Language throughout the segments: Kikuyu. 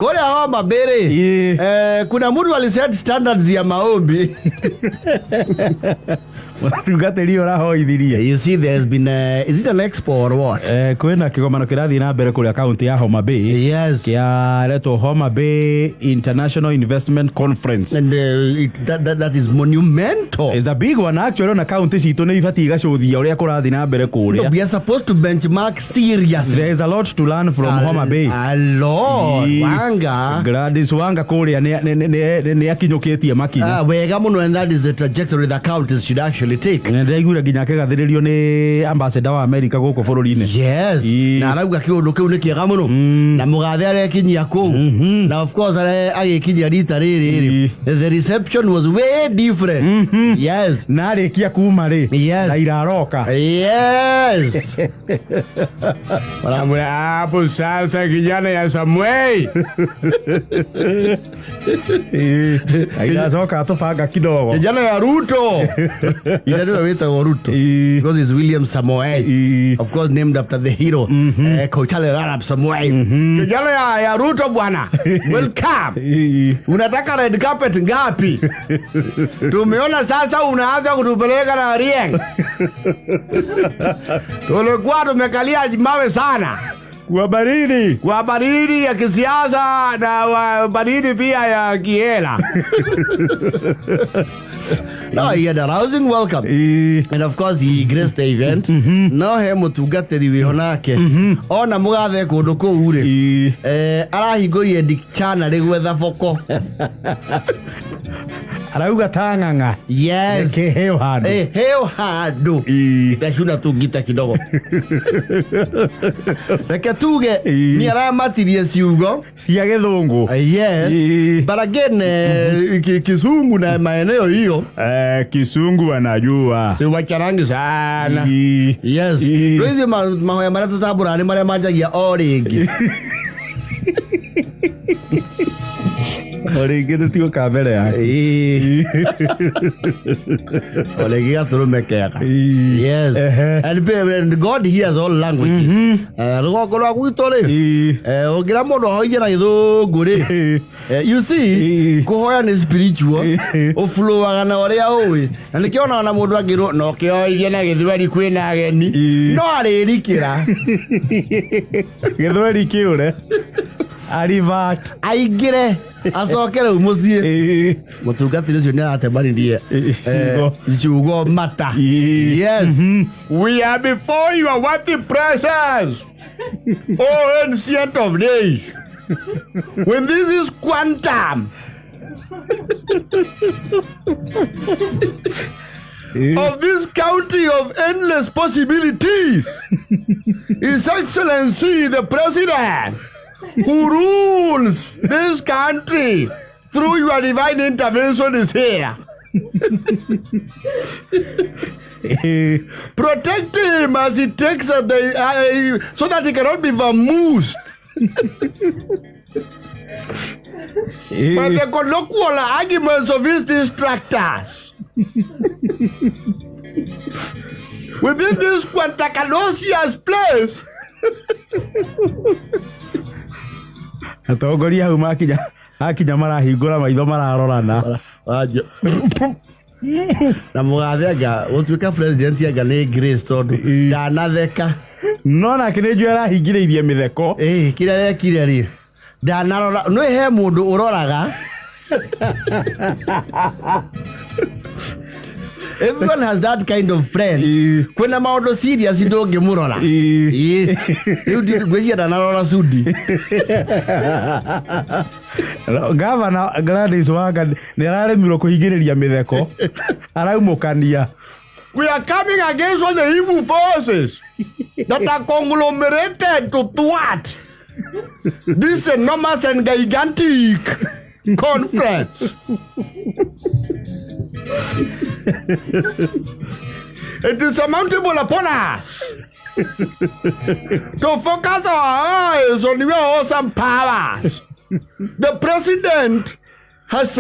Kule Homa Bay kuna mtu aliset standards ya maombi. Mũtungatĩri ũrahoithirie. You see, there's been a, is it an expo or what? Kwĩna kĩgomano kĩrathiĩ na mbere kũrĩa kaunti ya Homa Bay kĩaretwo Homa Bay International Investment Conference. And that is monumental. It's a big one actually, ona kaunti citũ nĩ ibatiĩ igacũthia ũrĩa kũrathiĩ na mbere No, kũrĩa. we are supposed to benchmark seriously. There is a lot to learn from Homa Bay. A lot. Wanga. Gladys Wanga kũrĩa nĩ akinyũkĩtie makinya. Ah, wega mũno, and that is the trajectory the counties should actually take. Nĩ ndĩraiguire nginya akĩgathĩrĩrio nĩ ambassador wa America gũkũ bũrũri-inĩ. Na arauga kĩũndũ kĩu nĩ kĩega mũno na mũgathe arekinyia kũu, na of course agĩkinyia rita rĩrĩ rĩ, the reception was way different. Yes. Na arĩkia kuma rĩ, Raila aroka. Yes. Wanamwambia, hapo sasa kijana ya Samuel. Raila acoka atũbanga kidogo. Kijana ya Ruto. Ithe nĩwe wĩtagwo Ruto. Because it's William Samoei. Of course named after the hero. Koitalel Arap Samoei. Kijana ya Ruto bwana. Welcome. Unataka red carpet ngapi? Tumeona sasa unaanza kutupeleka na Rieng. Tulikuwa tumekalia mawe sana. Kwa baridi. Kwa baridi ya kisiasa na baridi pia ya kiela. No, he had a rousing welcome. And of course he graced the event. No he mũtungatĩri wĩho nake. Ona mũgathe kũndũ kũu rĩ. Arahingũrire dictionary gwetha boko. Arauga ta ng'ang'a. Yes. Reke heo handũ. Heo handũ. Ndacuna tu ngita kidogo. Reke tuge nĩ aramatirie ciugo cia gĩthũngũ. Yes. But again, Kizungu na maeneo hiyo. Kizungu wanajua. Si wacharangi sana. Yes. Rĩu ithuĩ mahoya marĩa tũtambũraga nĩ marĩa manjagia o rĩngĩ. O rĩngĩ tũtiũka mbere yaku. O rĩngĩ gatũrũme kega. Yes. And God hears all languages. Rũgongo rwa gwitũ rĩ, ũngĩra mũndũ ahoirie na gĩthũngũ rĩ, you see, kũhoya nĩ spiritual, ũflowaga na ũrĩa ũĩ, na nĩkĩo ona mũndũ angĩrwo no kĩoirie na gĩthweri kwĩna ageni, no arĩrikĩra. Gĩthweri kĩũre. Arrivat. Aingĩre acoke rĩu mũciĩ. Mũtungatĩri ũcio nĩ aratemanirie, Ciugo. ciugo mata. Yes. We are before your worthy presence, O ancient of days. When this is quantum of this county of endless possibilities, His Excellency the President, who rules this country through your divine intervention, is here. Protect him as he takes the so that he cannot be vamoosed by the colloquial arguments of his distractors. Within this Quantacanosia's place. Atongoria hau akinya marahingũra maitho mararorana. Na mũgathe anga gũtuĩka president anga nĩ grace tondũ ndanatheka. No nake nĩ njũĩ arahingĩrĩirie mĩtheko. Kĩrĩa arekire rĩ, ndanarora nĩ he mũndũ ũroraga. Everyone has that kind of friend. Kwĩna maũndũ serious ndũngĩmũrora. Rĩu ngwĩciria ndanarora Sudi. Gavana Gladys Wanga nĩ araremirwo kũhingĩrĩria mĩtheko. Araumũkania. We are coming against all the evil forces that are conglomerated to thwart this enormous and gigantic conference. It is surmountable upon us to focus our eyes on your awesome powers. The president has...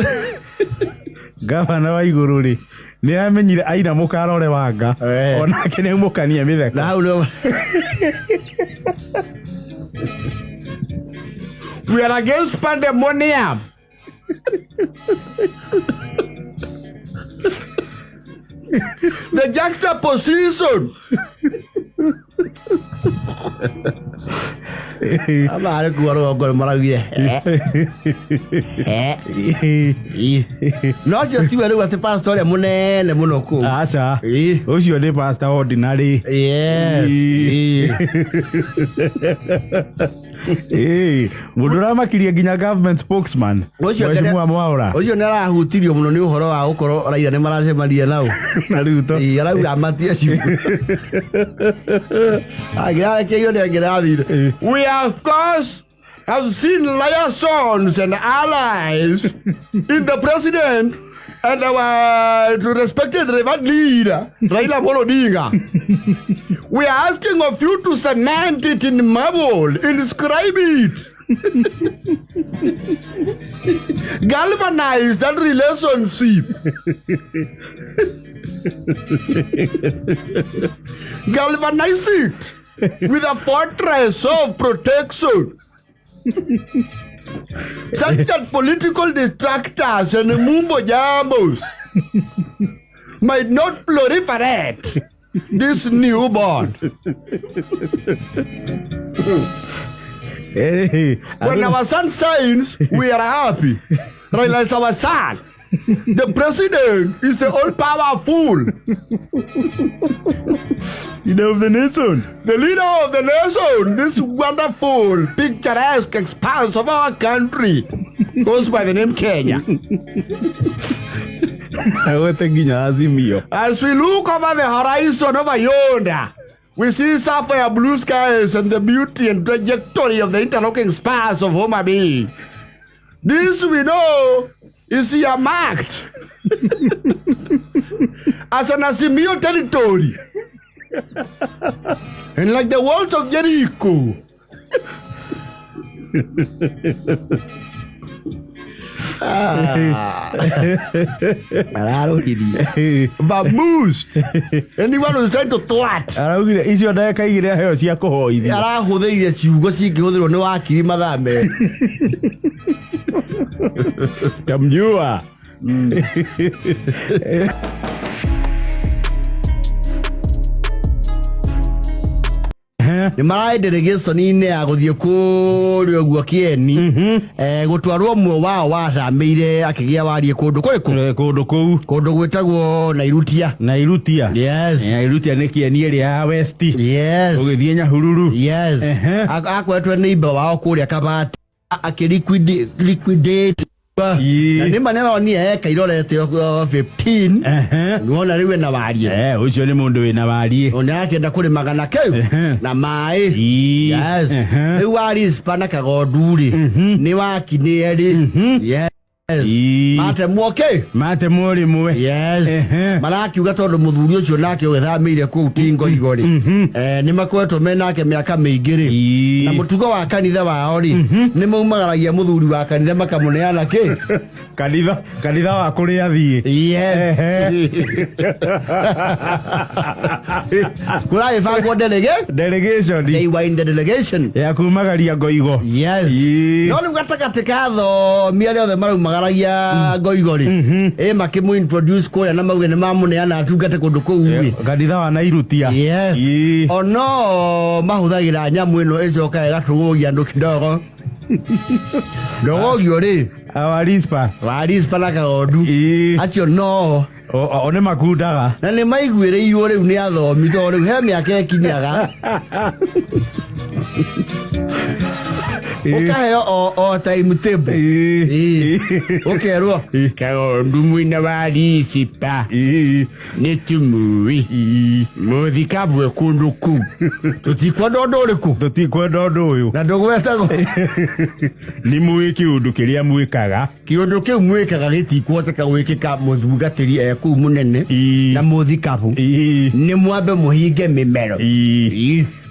Gavana wa igũrũ rĩ, nĩ amenyire aina mũkarore Wanga. Onake nĩ aumũkania mĩtheko. Na hau nĩho- We are against pandemonium. The juxtaposition. Amarĩ kuo rũgongo nĩ maraugire "Eh, eh, ĩ." No ũcio tiwe rĩu atĩ pastor ũrĩa mũnene mũno kũu. Aca. Ĩ. Ũcio nĩ pastor ordinary. Yes. Ĩ. Ĩ. Ĩ, mũndũ ũramakirie nginya government spokesman. Ũcio Mheshimiwa Mwaura. Ũcio nĩ arahutirio mũno nĩ ũhoro wa gũkorwo Raila nĩ maracemania nao. Na Ruto. Ĩ, arauga amatie ciugo. Angĩrarekeio nĩ angĩrathire. We of course have seen liaisons and allies in the president and our respected revered leader, Raila Amolo Odinga. We are asking of you to cement it in marble, inscribe it. Galvanize that relationship. Galvanize it with a fortress of protection. Such that political distractors and mumbo jambos might not proliferate this newborn. Ĩ, When our son signs, we are happy. Raila is our son. The president is the all powerful, leader of the nation. The leader of the nation. This wonderful, picturesque expanse of our country goes by the name Kenya. Agwete nginya Azimio. As we look over the horizon over yonder, we see sapphire blue skies and the beauty and trajectory of the interlocking spars of Homa Bay. This we know is earmarked as an Azimio territory. And like the walls of Jericho, Ararũhirie. Vamoose. Anyone who's trying to thwart. Araugire icio ndagĩka igĩrĩ aheo cia kũhoithia. Arahũthĩrire ciugo cingĩhũthĩrwo nĩ wakiri mathaa merĩ. Tamjua. Nĩ mararĩ delegation-inĩ ya gũthiĩ kũrĩa ũguo kĩeni gũtwarwo ũmwe wao wathamĩire akĩgĩa wariĩ kũndũ kũrĩkũ? Kũndũ kũu. Kũndũ gwĩtagwo Nairutia. Nairutia. Yes. Nairutia nĩ kĩeni ĩrĩa ya West. Yes. Ũgĩthiĩ Nyahururu. Yes. Akoretwo nĩ imba wao kũrĩa Kabati akĩ liquidate. Ii. Na nĩ ma nĩaronire eka irorete 15. Nĩwona rĩu ena wariĩ. Ũcio nĩ mũndũ wĩna wariĩ. Ona akĩenda kũrĩmaga na kĩu na maĩ. Yes. Rĩu warispa na kagondu rĩ nĩ waki nĩ erĩ. Yes. Matemwo kĩ? Matemwo rĩmwe. Yes. Marakiuga tondũ mũthuri ũcio nake ũgĩthamĩire kũu tingo igo rĩ, nĩ makoretwo me nake mĩaka mĩingĩ rĩ, na mũtugo wa kanitha wao rĩ, nĩ maumagaragia mũthuri wa kanitha makamũneana kĩ? Kanitha wa kũrĩa thiĩ. Yes. Kũragĩbangwo delegation. They were in the delegation ya kumagaria ngoigo. Yes. No rĩu gatagatĩ ka athomi arĩa othe maraumagaragia ngoigo rĩ, ĩ makĩmũ introduce kũrĩa na mauge nĩ mamũneana atungate kũndũ kũu rĩ. Kanitha wa Nairutia. Yes. Ono mahũthagĩra nyamũ ĩno ĩcokaga ĩgatũgũgia andũ kidogo ndogogio rĩ. Awarispa. Warispa na kagondu. Acio no O nĩ makundaga. Na nĩ maiguĩrĩirwo rĩu nĩ athomi tondũ rĩu he mĩaka ĩkinyaga ũkaheo o timetable. Ĩĩ. Ũkerwo Kagondu mwina wa risipa nĩ tumui mũthikabwe kũndũ kũu. Tũtikwenda ũndũ ũrĩkũ? Tũtikwenda ũndũ ũyũ. Na ndũgwetagwo. Nĩ mũĩ kĩũndũ kĩrĩa mwĩkaga. Kĩũndũ kĩu mwĩkaga gĩtikuhoteka gwĩkĩka mũtungatĩri e kũu mũnene na mũthikabu nĩ mwambe mũhinge mĩmero.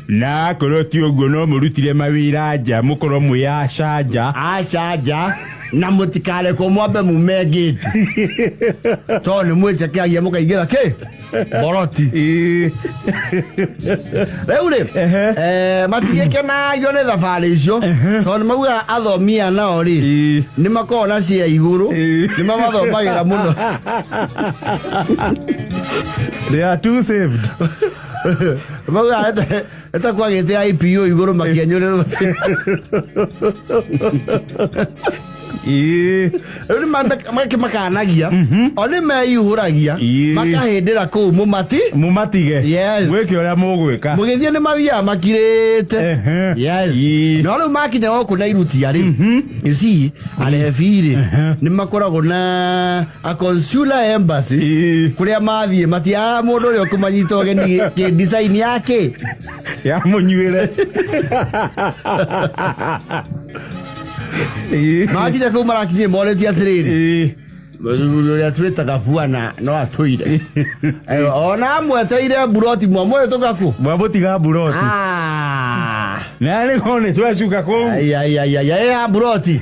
Na akorwo ti ũguo no mũrutire mawĩra nja mũkorwo mwĩ acanja. Acanja. Na mũtikarekwo mwambe mume ngĩti tondũ nĩ mwĩcekeagia mũkaingĩra kĩ boroti. Rĩu rĩ, matigĩkenagio nĩ thabarĩ icio tondũ nĩ maugaga athomi aya nao rĩ, nĩ makoragwo na cia igũrũ, nĩ mamathomagĩra mũno. They are too saved. Maugaga ĩtakwagĩte IPO igũrũ makĩenyũrĩrwo. Rĩu nĩ makĩmakanagia o nĩ meihũragia, makahĩndĩra kũu mũmati Mumatige. Yes. Gwĩke ũrĩa mũgwĩka. Mũgĩthiĩ nĩ mathiaga makirĩte. Yes. No rĩu makinya gũkũ na irutia rĩ, you see, arebi rĩ, nĩ makoragwo na a consular embassy kũrĩa mathiĩ matiagaga mũndũ ũrĩa ũkũmanyita ũgeni kĩ design yake ya mũnyuĩre. Makinya kũu marakinyie morĩtie atĩrĩrĩ, mũthuri ũrĩa twĩtaga bwana no atũire. Ona amweteire mburoti mwamwĩtũka kũ. Mwamũtiga mburoti. Ah. Na nĩ ko nĩ twacuka kũu. Ai, ai, ai, ai, ai, ya mburoti.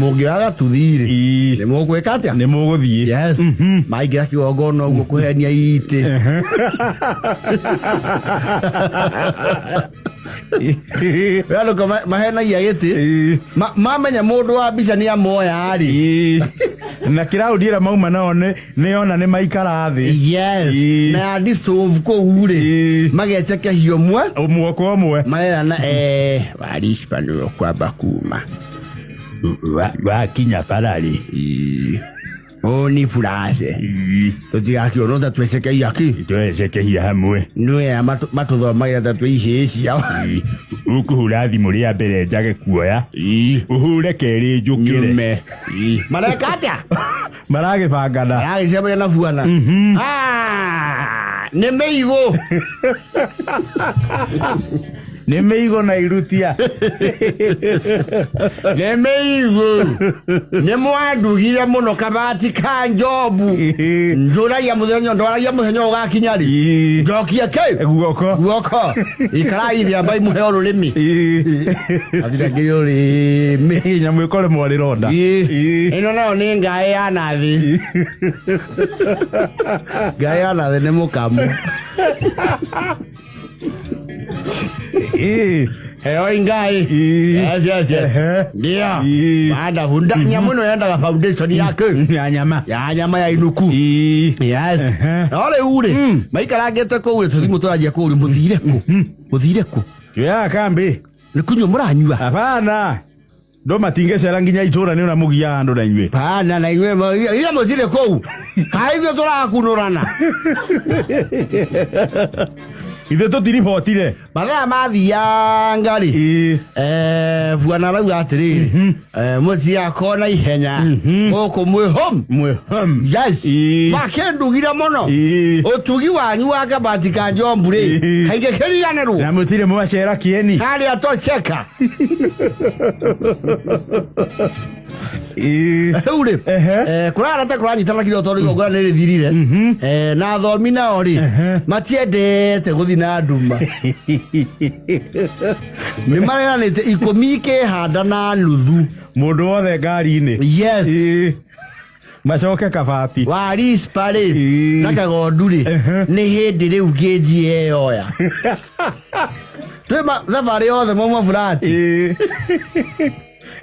Mũngĩaga tuthirĩ, nĩ mũgwĩka atĩa? Nĩ mũgũthiĩ. Yes, maingĩra kĩgongona ũguo kũhenia itĩ. We andũ ko mahenagia gĩtĩ. Mamenya mũndũ wa mbica nĩ amoya rĩ. Na kĩraũndi ĩrĩa mauma nao nĩ ona nĩ maikara thĩ. Yes. Na ya dissolve kũu rĩ, magecekehio mwe ũmwe kwa ũmwe. Marerana waricba nĩwe kwamba kuma. Wakinya bararĩ. Ũũ nĩ furace tũtigakĩonwo ta twecekeia kĩ. Twecekehia hamwe. Nĩwe matũthomagĩra ta twĩ icĩĩ ciao. Ũkũhũra thimũ rĩa mbere njage kuoya, ũhũre kerĩ njũkĩre. Nyume. Mareka atĩa? Maragĩbangana. Maragĩcemania na buana. Ah, nĩ mĩigũ. Nĩ mĩigũ na irutia. Nĩ mĩigũ, nĩ mwandugire mũno kabati ka njobu. Njũragia mũthenya, ndwaragia mũthenya ũgakinya rĩ, njokie kĩ guoko. Guoko ikarai thĩamba imũheo rũrĩmĩ athira ngĩ rũrĩmĩ. Nyamũ ĩkore mwarĩronda. Ĩno nayo nĩ ngaĩ ya nathĩ, ngaĩ ya nathĩ nĩ mũkamu. Heo ingai. Yes. Ndio. Baada funda nyamũ ĩno yendaga foundation yake ya nyama. Ya nyama ya inuku. Yes. No rĩu rĩ, maikarangĩte kũu rĩ, tũthimũ tũranjia kũu rĩ, mũthire kũ, mũthire kũ? Ya kambi. Nĩ kũnyua mũranyua? Hapana, ndo matingecera nginya itũra nĩ ũramũgia andũ na inyuĩ. Pana, na inyuĩ iria mũtirĩ kũu kaĩ ithuĩ tũrakunũrana. Ithuĩ tũtiribotire. Mathaa mathianga rĩ, bwana arauga atĩrĩrĩ, mũtigakorwo na ihenya gũkũ mwĩ home. Mwĩ home. Yes. Makĩndugire mũno ũtugi wanyu wa kabati ka njombu rĩ, kaingĩ kĩriganĩrwo. Na mũtirĩ mwacera kĩeni. Harĩa tocheka rĩu rĩ, kũrara ta kũranyitana kiro tondũ igongona nĩ rĩthirire. Na athomi nao rĩ, matiendete gũthiĩ na nduma, nĩ mareranĩte 15.30. Mũndũ wothe ngari-inĩ. Yes. Macoke kabati. Warispa rĩ na kagondu rĩ, nĩ hĩndĩ rĩu ngĩnji yeyoya twĩ thabarĩ yothe mauma burati.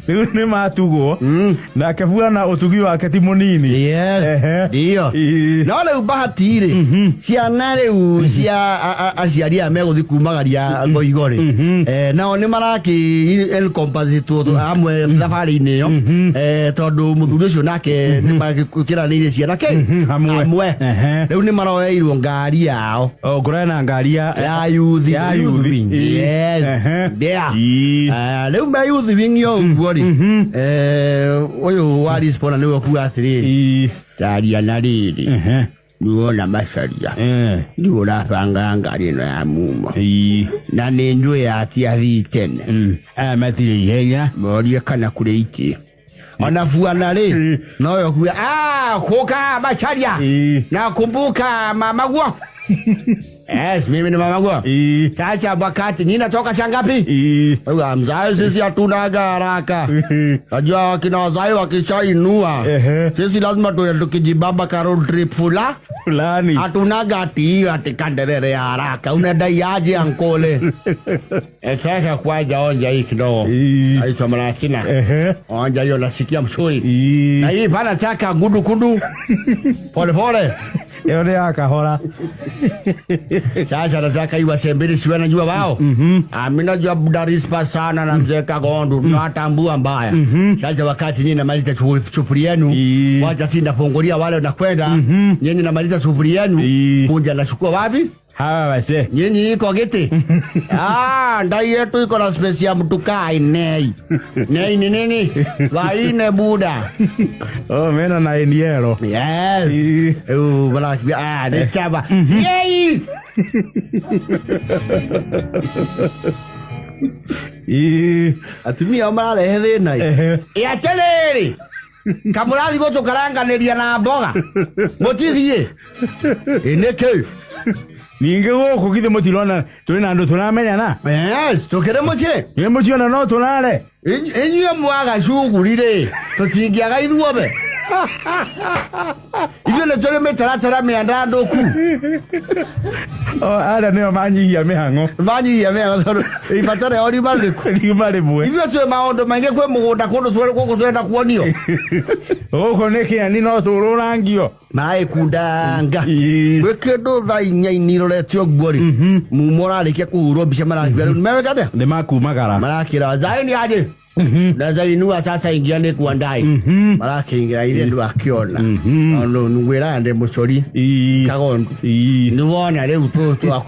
Rĩu nĩ matugwo nake buana ũtugi wake ti mũnini. Yes. Ndio. No rĩu bahati rĩ, ciana rĩu cia aciari aya megũthiĩ kumagaria ngoigo rĩ, nao nĩ marakĩ encompassĩtwo hamwe thabarĩ-inĩ ĩyo, tondũ mũthuri ũcio nake nĩ makĩranĩire ciana kĩ hamwe. Rĩu nĩ maroeirwo ngari yao. O ngũrane na ngari ya ya youth. Ya youth. Wing. Yes. Ndia. Rĩu me youth wing yo ũguo rĩ, ũyũ wa Lisbon nĩwe ũkuga atĩrĩrĩ, caria na rĩrĩ niwona macaria niwe ũrabanga ngari ĩno ya mumo na nĩ njũĩ ati athii tene. Aya matirĩ ihenya. Morie kana kũrĩ itĩ ona buana rĩ noyo kuga, "Ah, kuka macharia nakumbuka mamaguo." Yes, mimi ni mama. Sasa wakati nyinyi natoka saa ngapi? Mzae, sisi hatunaga haraka. Najua wakina wazai wakishainua, sisi lazima tuende tukijibamba ka road trip fulani. Hatunaga ati hiyo ati kanderere ya haraka. Unadai aje ankole? Sasa kwanza onja hii kidogo. Aitwa maratina. Onja hiyo nasikia mzuri. Na hii pana taka gudu kudu. Pole pole. Ĩyo nĩ ya kahora. Sasa nataka hii wasembili siwe najua wao. Ah, mimi najua Budarispa sana na mzee Kagondu tunatambua mbaya. Sasa wakati nyinyi namaliza shughuli yenu, wacha si nafungulia wale nakwenda. Nyinyi namaliza shughuli yenu, kunja nashukua wapi? Hawa wase. Nyinyi iko giti. Ah, ndai yetu iko na space ya mtu kai nei. Nei ni nini? Waine buda. Oh, mena na eniero. Yes. Bala, ah, ni chaba. Yay! Atumia ao mararehe thĩna. Ĩ atĩrĩrĩ, kamũrathi gũtũkaranganĩria na mboga mũtithiĩ ĩ nĩkĩ? Ningĩ gũkũ githĩ mũtirona tũrĩ na andũ tũramenyana? Yes, tũkĩrĩ mũciĩ. Nĩ mũtiona no tũrare. Inyuĩ mwaga cuguri rĩ, tũtingĩaga ithuothe. Ithuĩ nĩ tũrĩ mĩtaratara mĩandandũku. Arĩa nĩo manyihia mĩhang'o. Manyihia mĩhang'o tondũ ibata rĩao riuma rĩrĩkũ? Riuma rĩmwe. Ithuĩ twĩ maũndũ maingĩ, kwĩ mũgũnda kũndũ gũkũ twenda kuonio. Gũkũ nĩ kĩani no tũrũrangio. Maraĩkundanga. Gwĩ kĩndũ thaa inya inirorete ũguo rĩ, mumo ũrarĩkia kũhũrwo mbica marakiuga rĩu nĩmewĩka atĩa? Nĩ makumagara. Marakĩra Zaini aje? Naweza inua sasa ingia ni kuandai. Marakĩingĩra ithe ndwakĩona. Tondũ ngwĩraga ndĩ mũcori. Kagondu. Nĩ wona rĩu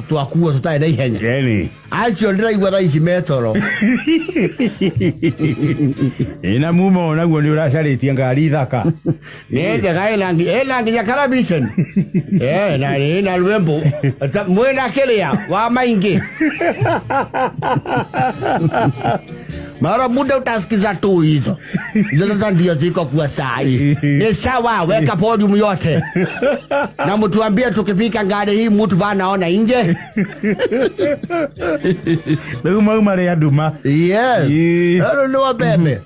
twakuo tũtarĩ na ihenya. Yeni. Acio ndĩraigua thaa ici metoro. Ĩ na mumo naguo nĩ ũracarĩtie ngari thaka. Nĩ njega ĩna nginya karabiceni. Na ĩna rwĩmbo. Mwĩna kĩrĩa wa maingĩ. Mara muda utasikiza tu hizo. Hizo sasa ndio ziko kwa sai. Ni sawa, weka podium yote. Na mtuambie tukifika ngari hii mtu bana ona nje. Rĩu mauma rĩa nduma. Yes. Hilo ni wabebe.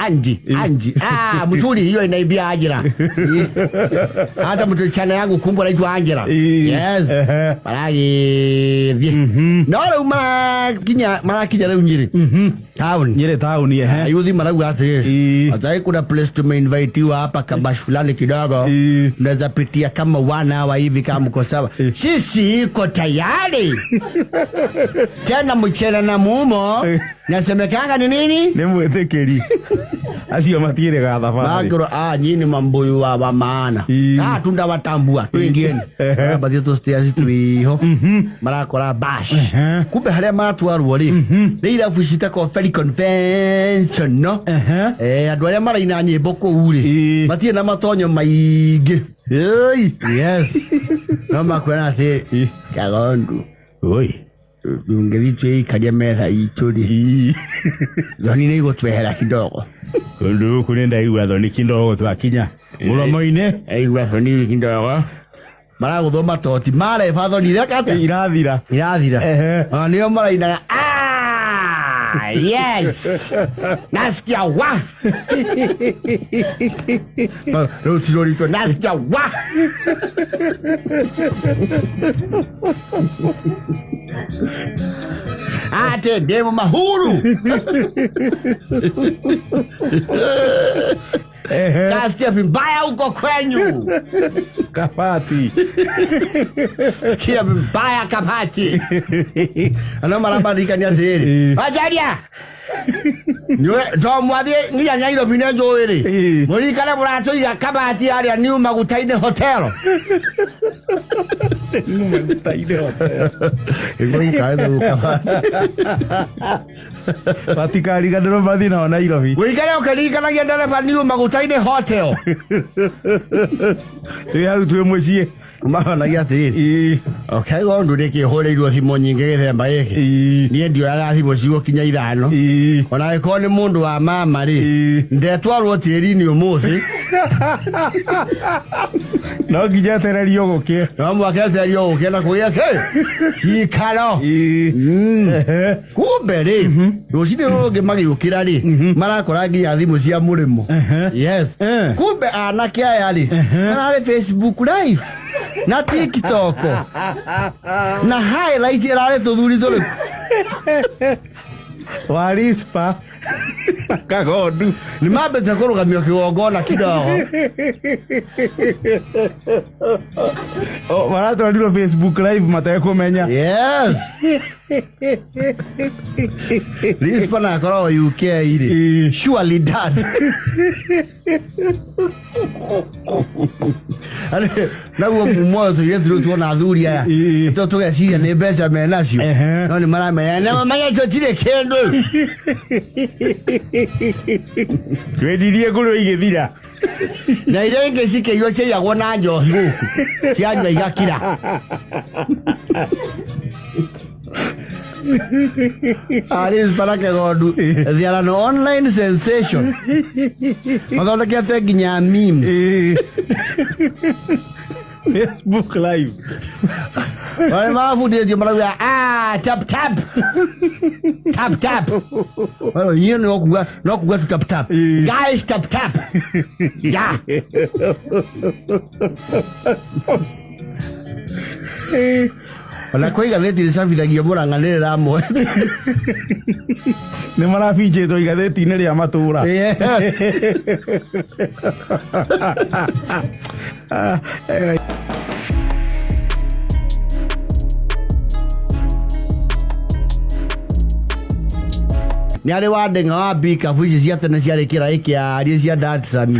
Anji, anji. Ah, mzuri hiyo inaibia ajira. Hata mtu chana yangu kumbwa naitwa Angela. Yes. Maragithie. No rĩu marakinya rĩu Nyĩrĩ. Town. Nyĩrĩ taũni ehe. Ayuthi marauga atĩrĩrĩ. Atai kuna place tumeinvitiwa hapa kabash fulani kidogo. Unaweza pitia kama 1 hour hivi kama mko sawa. Sisi iko tayari. Tena mchele na mumo. Nasemekanga ni nini? Nĩ mwĩtĩkĩri. Acio matirĩga thabarĩ. Magro, nyinyi mambuyu wa maana. Ah, tunda watambua. Tuingieni. Bathi tu stairs twiho. Marakora bash. Kumbe haria matwarwo rĩ, nĩ irabu citagwo very conventional. Andũ arĩa maraina nyĩmbo kũu rĩ, matirĩ na matonyo maingĩ. Yes. No makwĩra atĩ Kagondu. Oi. Tũngĩthiĩ twĩikarie metha itũ rĩ, thoni nĩ igũtwehera kidogo. Kũndũ gũkũ nĩ ndaigua thoni kidogo twakinya mũromo-inĩ. Aigua thoni kidogo. Maragũthwo matoti mareba thoni ireka atĩa? Irathira. Irathira. Ona nĩo marainaga. Ah, yes. Nasikia wa. Rĩu ti rũritũ, nasikia wa. Ate ndĩ mahuru. Nasikia vibaya huko kwenyu. Kabati. Sikia vibaya kabati. Ano marabadilika atĩrĩrĩ. Wajaria. Niwe to mwathiĩ nginya Nairobi nĩ njũĩ rĩ. Mũririkane mũratũiga kabati harĩa New Maguta-inĩ Hotel. New Maguta-inĩ Hotel. Nĩguo mũkaetha kabati. Matikariganĩrwo mathiĩ nao Nairobi. Wĩikare ũkĩririkanagia ndereba New Maguta-inĩ Hotel. Twĩ hau twĩ mũciĩ. Mahonagia atĩrĩrĩ, okay, gondu nĩkĩhũrĩirwo thimũ nyingĩ gĩthemba gĩkĩ. Niĩ ndioyaga thimũ cigũkinya 5. Ona angĩkorwo nĩ mũndũ wa mama rĩ, ndetwarwo tĩri-inĩ ũmũthĩ. No nginya etererio gũkĩe. No mwaka etererio gũkĩe na kũgĩa kĩ cikaro. Kumbe rĩ, rũcinĩ rũngĩ magĩũkĩra rĩ, marakora nginya thimũ cia mũrĩmo. Yes. Kumbe anake aya rĩ, mararĩ Facebook live na TikTok na highlight ĩrarĩ tũthuri tũrĩkũ. Warispa kagondu. Nĩ mambĩte kũrũgamio kĩgongona kidogo. Oh, maratwarirwo Facebook live matekũmenya. Yes. Rispa na akoragwo UK rĩ. Surely dad. Naguo mumo ũcio ithuĩ rĩu tuona athuri aya to tũgeciria nĩ mbeca menacio, no nĩ maramenya na mamenya tũtirĩ kĩndũ. Twendirie ngũrwe igĩthira. Na iria ingĩ cikĩiywo ciaiyagwo na njohi gũkũ, cianyua igakira. Aris Parakegondu, they are an online sensation. Mathondekete nginya memes. Facebook live. Wale mabundithĩtio marauga, ah, tap tap. Tap tap. Well, inyuĩ no kuga, no kuga tu tap tap. Guys, tap tap. Yeah. Ona kwĩ igathĩti rĩcabithagio Mũrang'a nĩ rĩramwe. Nĩ marabinjĩtwo igathĩti-inĩ rĩa matũra. Yes. Nĩ arĩ wa ndeng'a wa pickup ici cia tene ciarĩ kĩraĩ kĩa cia Datsun.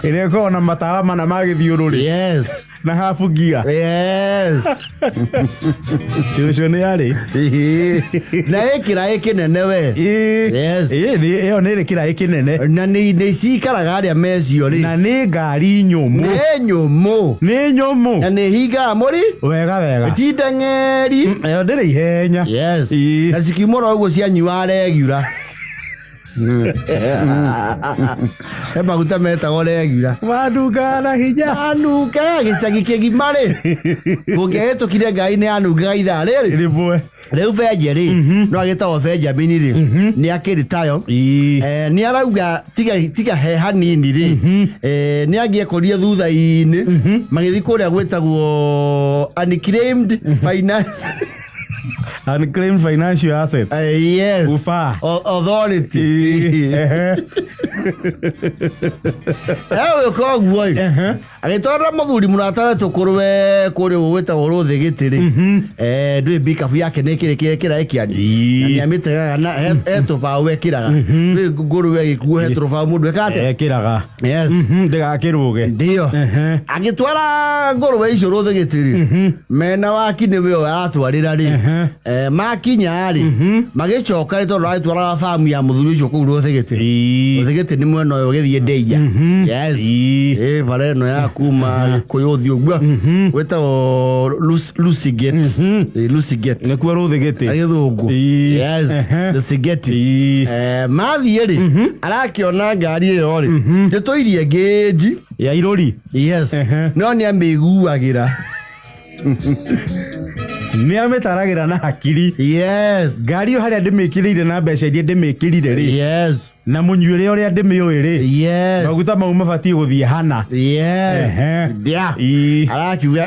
Ĩrĩa ĩkoragwo na matawa mana ma gĩthiũrũrĩ. Yes. Na habu gia. Yes. Ũcio nĩ arĩ. Na ĩ kĩraĩ kĩnene we. Yes. Ĩyo nĩ ĩrĩ kĩraĩ kĩnene. Na nĩ cikaraga arĩa mecio rĩ. Na nĩ ngari nyũmũ. Nĩ nyũmũ. Nĩ nyũmũ. Na nĩ hingaga mũri. Wega wega. Ti ndeng'eri. Ĩyo ndĩrĩ ihenya. Yes. Na cikiuma ũguo cianyua regular. He maguta metagwo regular. Manungaga na hinya. Manungaga gĩcagi kĩgima rĩ. Kũngĩahĩtũkire ngai nĩ yanungaga ithaa rĩrĩ. Rĩmwe. Rĩu Benje rĩ, no agĩtagwo Benjamin rĩ, nĩ akĩritayo. Nĩ arauga tiga he hanini rĩ, nĩ angĩekorire thutha-inĩ magĩthiĩ kũrĩa gwĩtagwo unclaimed finance. Unclaimed financial assets. Yes. Ufa. Authority. Ewe koguo ĩ. Agĩtwarĩra mũthuri mũrata we tũkũrwe kũrĩa gwĩtagwo Rũthĩgĩtĩ rĩ. Ndũĩ pickup yake nĩ kĩrĩ kĩraĩ kĩani. Na nĩamĩtegaga na he tũbaũ ekĩraga. Ndũĩ ngũrwe ĩgĩkuo he tũbaũ mũndũ ekaga atĩa? Ekĩraga. Yes. Ndĩgakĩrũge. Ndio. Agĩtwara ngũrwe icio Rũthĩgĩtĩ rĩ, mena waki nĩwe ũyũ aratwarĩra rĩ. Makinya rĩ, magĩcoka rĩ tondũ aragĩtwaraga famu ya mũthuri ũcio kũu Rũthĩgĩtĩ. Rũthĩgĩtĩ nĩ mwena ũyũ ũgĩthiĩ Ndeia. Yes. Bara ĩno ya kuma Gĩkũyũ ũthiĩ ũguo. Gwĩtagwo Lusigate. Lusigate. Nĩkuo Rũthĩgĩtĩ. Gĩthũngũ. Yes. Lusigate. Mathiĩ rĩ, arakĩona ngari ĩyo rĩ, ndĩtũirie ngĩnji. Ya irũri. Yes. No nĩ amĩiguagĩra. Nĩ amĩtaragĩra na hakiri. Yes. Ngari ĩyo harĩa ndĩmĩkĩrĩire na mbeca iria ndĩmĩkĩrire rĩ. Yes. Na mũnyuĩre ũrĩa ndĩmĩũĩ rĩ. Yes. Maguta mau mabatiĩ gũthiĩ hana. Yes. Yeah. Arakiuga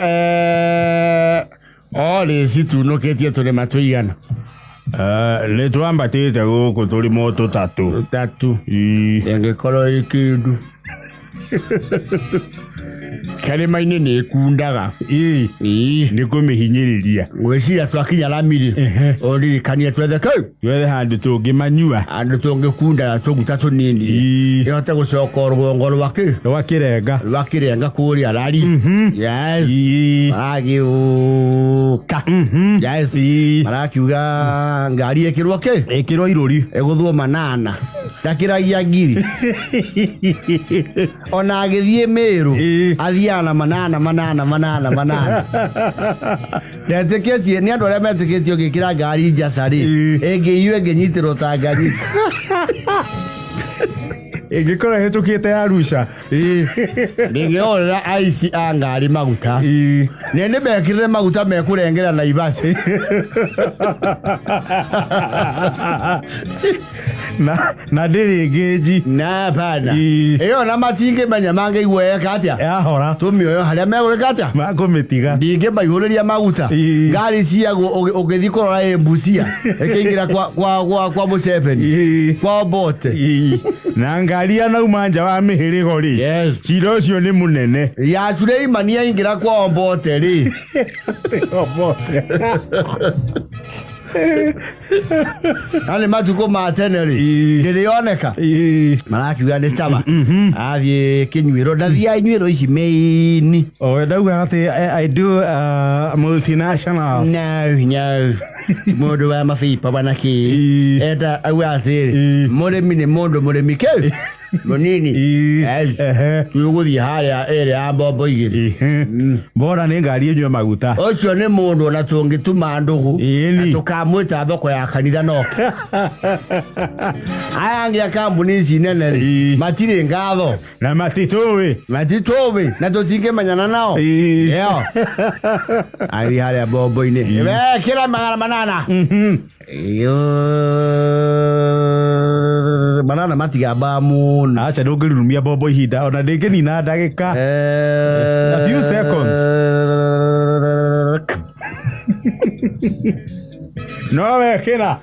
o rĩ citunũkĩtie tũrĩma tũigana. Nĩ twambatĩte gũkũ tũrĩma tũtatũ. Tũtatũ. Ĩngĩkorwo ĩ kĩndũ. Kĩrĩma-inĩ nĩ ĩkundaga. Nĩ kũmĩhinyĩrĩria. Ngwĩciria twakinya rami rĩ, ũndirikanie twethe kĩu. Twethe handũ tũngĩmanyua. Handũ tũngĩkunda na tũguta tũnini. Ĩhote gũcoka rũgongo rwa kĩ? Rwa Kĩrenga. Rwa Kĩrenga kũrĩa rari. Yes. Maragĩũka. Yes. Marakiuga ngari ĩkĩrwo kĩ? Ĩkĩrwo irũri. Ĩgũthwo manana. Ndakĩragia ngiri ona agĩthiĩ Mĩrũ. Athiaga na manana manana manana manana. Ndetĩkĩtie nĩ andũ arĩa metĩkĩtie ũngĩkĩra ngari njaca rĩ, ĩngĩiywo ĩngĩnyitĩrwo Tanganyika. Ĩngĩkorwo ĩhĩtũkĩte Arusha. Ndĩngĩorera aici a ngari maguta. Nĩ mekĩrĩre maguta mekũrengera Naivasha. Na ndĩrĩ ngĩnji. Na bana ĩyo na matingĩmenya mangĩigua eka atĩa. Yahora. Tũmĩoyo harĩa megwĩka atĩa. Makũmĩtiga. Ndingĩmaihũrĩria maguta. Ngari ciagwo ũgĩthiĩ kũrora ĩ Busia ĩkĩingĩra kwa Museveni, kwa Obote. Na ngari yanauma nja wa mĩhĩrĩgo rĩ, Yes. cira ũcio nĩ mũnene. Ya Suleimani yaingĩra kwa Obote rĩ. Obote. Na nĩ matukũ ma tene rĩ, ndĩrĩoneka. Marakiuga nĩ cama athiĩ kĩnyuĩro, ndathiaga inyuĩro ici mĩini. O ndauga atĩ I do multinationals. No, no. Mũndũ wa mabipa wana kĩ. Eta auga atĩrĩ, mũrĩmi nĩ mũndũ mũrĩmi kĩ mũnini. Yes. Tũgũthiĩ harĩa ĩrĩa ya mbombo igĩrĩ. Bora nĩ ngari ĩnyue maguta. Ũcio nĩ mũndũ ona tũngĩtuma ndũgũ Ĩni. na tũkamwĩta thoko ya kanitha noke. Aya angĩ a kambuni ici nene rĩ, matirĩ ngatho. Na matitũĩ. Matitũĩ na tũtingĩmenyana nao. Ĩyo. Athiĩ harĩa mbombo-inĩ. Wekĩra 800. Iyo, manana matigambaga mũno. Aca ndũngĩrurumia mbombo ihinda ona ndĩngĩnina ndagĩka. A few seconds. No wekĩra.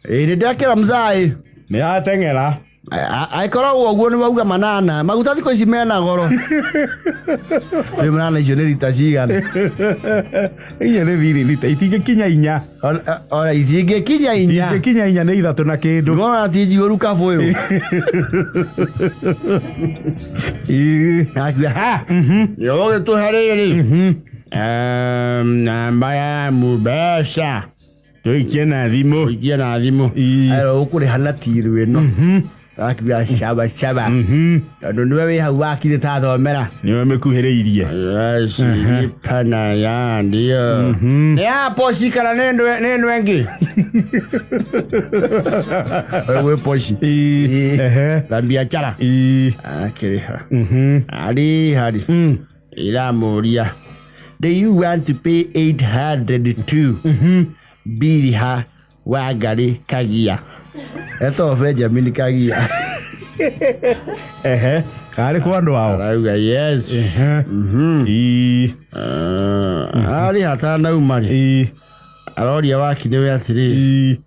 Ĩ nĩ ndekĩra mzai. Nĩ yateng'era. Angĩkoragwo ũguo nĩ wauga manana maguta thikũ ici mena goro. Rĩu manana icio nĩ rita cigana? Inya nĩ thiri rita itingĩkinya 4. Ona itingĩkinya 4. Itingĩkinya 4 nĩ 3 na kĩndũ. Ngona ti njihũru kabũyũ. Akiuga ha. Nĩ ũgĩtũhe rĩrĩ. Namba ya mbeca. Tũikie na thimũ. Tũikie na thimũ. Ero ũkũrĩha na tiru ĩno. Akiuga caba caba. Tondũ nĩwe wĩ hau wakire ta thomera. Nĩwe mĩkuhĩrĩirie. Yes, lipa na ya ndio. Nĩ ya poshi kana nĩ ĩno ĩngĩ? Wewe poshi. La biashara. Akĩrĩha. Ari hari. Ĩramũria. Do you want to pay 802? Biriha Wangari Kagia. Etagwo Benjamin Kagia. Ehe. Karĩ kwa andũ ao. Arauga yes. Arĩ hatanauma rĩ. Aroria waki nĩwe atĩrĩrĩ.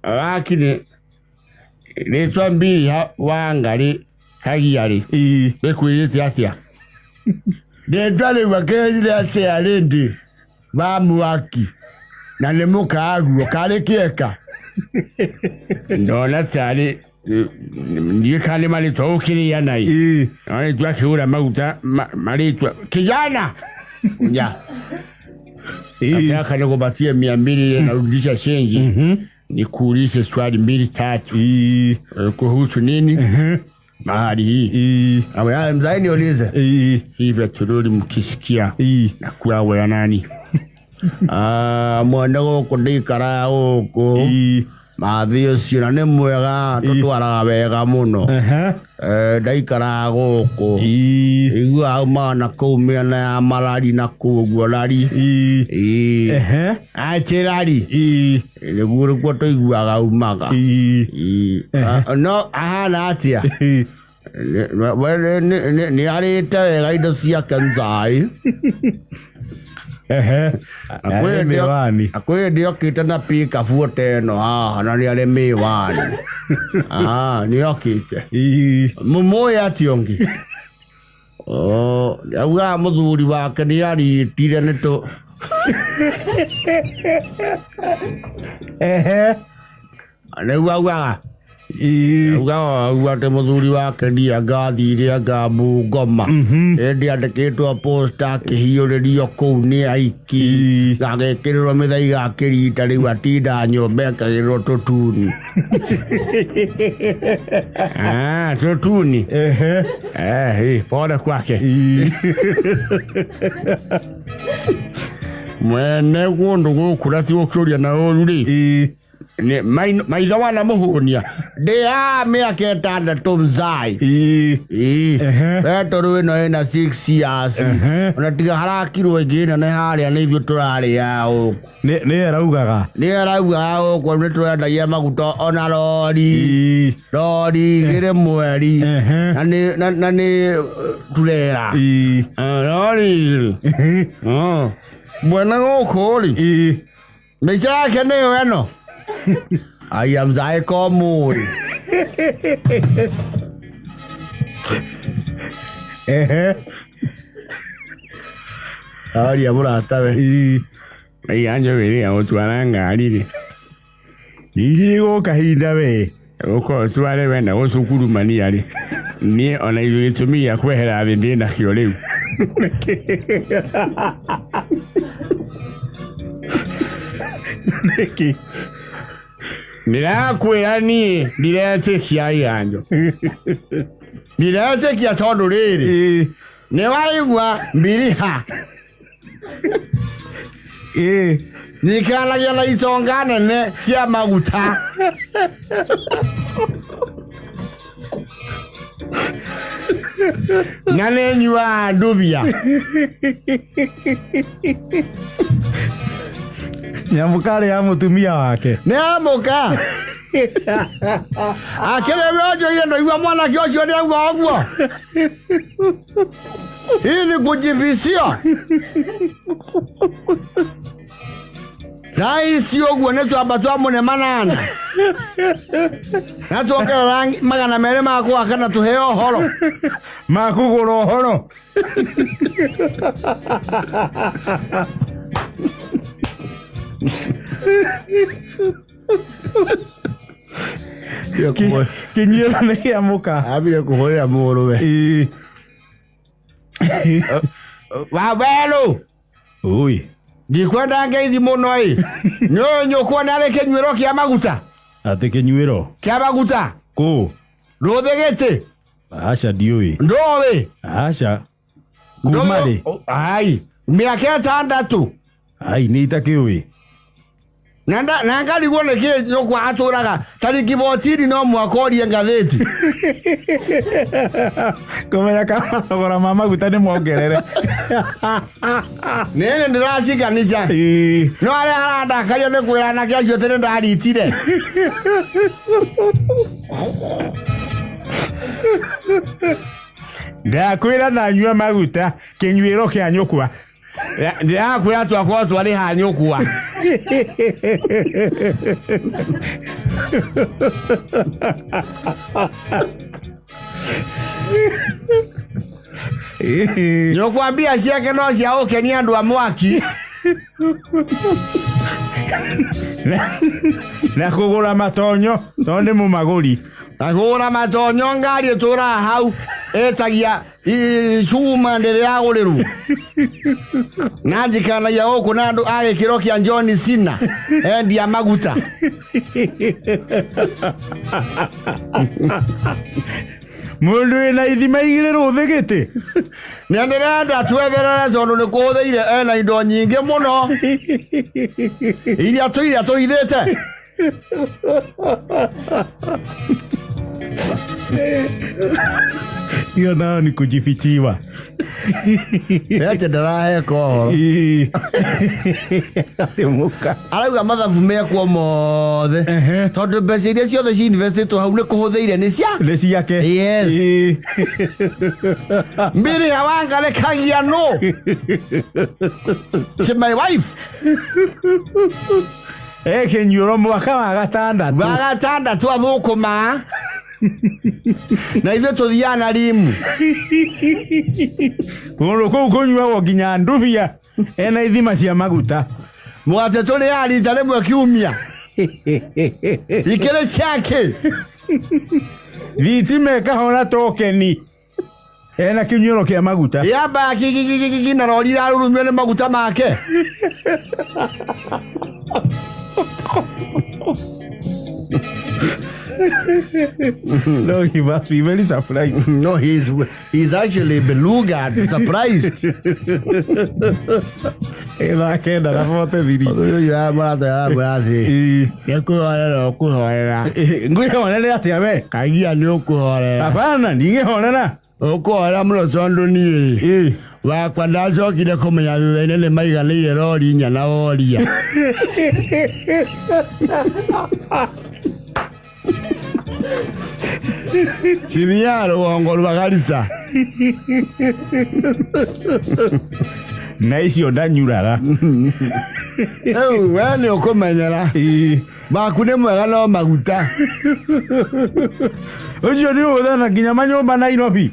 Waki nĩ rĩtwa Biriha Wangari Kagia rĩ. Rĩkwĩrĩte atĩa? Rĩtwa rĩu akĩrire chairlady wa mwaki na nĩ mũkaguo karĩ kĩeka. Ndona tarĩ ndiũĩ kana nĩ marĩtwa ũkĩrĩa nai. Marĩtwa akĩgũra maguta marĩtwa kijana. Ya. Nataka nikupatie 200 narudisha chenji. Nikuulize swali 2 3. Kuhusu nini? Mahali hii. Mzai niulize. Hii petroli mkisikia na kula ya nani? Mwene gũkũ ndikaraga gũkũ. Mathi ũcio na nĩ mwega tũtwaraga wega mũno. Ndaikaraga gũkũ. Iguaga aumaga na kũu mĩena ya Marari na kũu ũguo rari. Achirari. Nĩguo nĩkuo tũiguaga aumaga. No ahana atĩa? Nĩ arĩte wega indo ciake nzai. Akwĩ hĩndĩ okĩte na pikabu ta ĩno haha na nĩ arĩ mĩwani. Nĩ okĩte. Mũmũĩ atĩa ũngĩ? Augaga mũthuri wake nĩ arĩtire nĩ tũ. Nĩguo augaga. Auga auga atĩ mũthuri wake ndianga athire anga Bungoma, ĩndĩ andĩkĩtwo posta akĩhiũrĩrio kũu nĩ aiki, gagĩkĩrĩrwo mĩthaiga akĩrita, rĩu atinda nyũmba ekagĩrĩrwo tũtuni. Ah, tũtuni. Eh, pole kwake. Mwene kũndũ gũkũ na ti gũkĩũria na ũru rĩ, nĩ maitho wana mũhũnia ndĩ mĩaka 6 mzai. Ĩĩ. Betũrũ ĩno ĩna 6 years, ona tiga harakirwo ĩngĩ nene harĩa, nĩ ithuĩ tũrarĩa gũkũ. Nĩ araugaga. Nĩ araugaga gũkũ nĩ twendagia maguta ona rori rori igĩrĩ mweri, na nĩ na nĩ turera. Rori igĩrĩ. Mwene gũkũ rĩ, mbica yake nĩyo ĩno, aya mzae komũĩ. Aria mũratawe. Aiga njũĩ ya gũtwara ngari rĩ, Ningĩ gũ kahinda we. Ũkorwo tware we na gũcukurumania rĩ, niĩ ona ithuĩ gĩtũmi gĩa kwehera thĩ ndĩ nakĩo rĩu. Nĩkĩ? Ndĩrakwĩra niĩ ndiretĩkia iganjo, Ndiretĩkia tondũ rĩrĩ, nĩ waigua mbiriha nyikanagia na itonga nene cia maguta. Na nĩ nyuaga ndubia. Nyamũkarĩ ya mũtumia wake. Nĩ amũka akĩrĩ we ũnjũire, ndaigua mwanake ũcio nĩ auga ũguo, hii ni kujivisia thaa ici ũguo nĩ twamba twamũne 8 na tuongerera 200 ma gwaka na tũheo ũhoro. Makũgũra ũhoro. Kĩnyuĩro nĩ kĩa mũka. Ambire kũhũrĩra mũrũwe wawerũ. Ui. Ndikwenda ngeithi mũno ĩ, nĩ nyũkwa narĩ kĩnyuĩro kĩa maguta. Atĩ kĩnyuĩro? Kĩa maguta. Kũ? Rũthĩ gĩtĩ. Aca, ndiũĩ. Ndũĩ? Aca, kuma rĩ? Ai, mĩaka 6. Ai, nĩ itakĩũĩ. Na ngarigwo nĩ kĩ nyũkwa atũraga tariki 14, no mwaka orie ngathĩti. Kũmenya kana thogora ma maguta nĩ mongerere. Nĩnĩ ndĩraciganisha, no arĩa harandakaria nĩ kwĩra anake acio atĩ nĩ ndaritire. Ndakwĩra ndanyua maguta kĩnyuĩro kĩa nyũkwa. Ndĩrakwĩra twakorwo twarĩha nyũkwa. Nyũkwa mbia ciake no cia gũkenia andũ a mwaki. Na kũgũra matonyo tondũ nĩ mũmagũri. Na kũgũra matonyo, ngari ĩtũraga hau ĩtagia cuma ndĩrĩ yagũrĩrwo, na njikanagia gũkũ na andũ a gĩkĩro kĩa John Cena endia maguta. Mũndũ wĩna ithima igĩrĩ rũthĩ gĩtĩ. Nĩ ndĩrenda twetherere tondũ nĩ kũhũthĩire ena indo nyingĩ mũno iria tũiria tũhithĩte. Hiyo nayo ni kujifichiwa. Ete ndaraheka ũhoro. Atĩ mũka. Arauga mathabu mekwo mothe, tondũ mbeca iria ciothe ciinvestĩtwo hau nĩ kũhũthĩire nĩ cia Nĩ ciake. Yes. Mbiri hawangarekagia no si my wife. E kĩnyuĩro mwaka wa 6. Wa 6 athũkũmaga na ithuĩ tũthiaga na rimu. Kũndũ kũu kũnyuagwo nginya ndubia, ena ithima cia maguta. Mũgate tũrĩaga rita rĩmwe kiumia, ikĩrĩ ciake. Thitima ĩkahora tokeni ena kĩnyuĩro kĩa maguta. Yamba kikikikiki na rori irarurumio nĩ maguta make. No, he must be very surprised. No, he's actually beluga surprised. Thaa 9:43. Ũyũ ũyũ mũrata aramwĩra atĩ nĩ kũhorera ũkũhorera. Ngwĩhorere atĩa we? Kagia nĩ ũkũhorera. Hapana, ndingĩhorera. Ũkũhorera mũno tondũ niĩ wakwa ndacokire kũmenya thutha-inĩ nĩ maiganĩire rori inya na woria. Cithiaga rũgongo rwa Garissa. Na icio ndanyuraga. Rĩu we nĩ ũkũmenyera. Waku nĩ mwega no maguta. Ũcio nĩ ũthana nginya manyũmba Nairobi.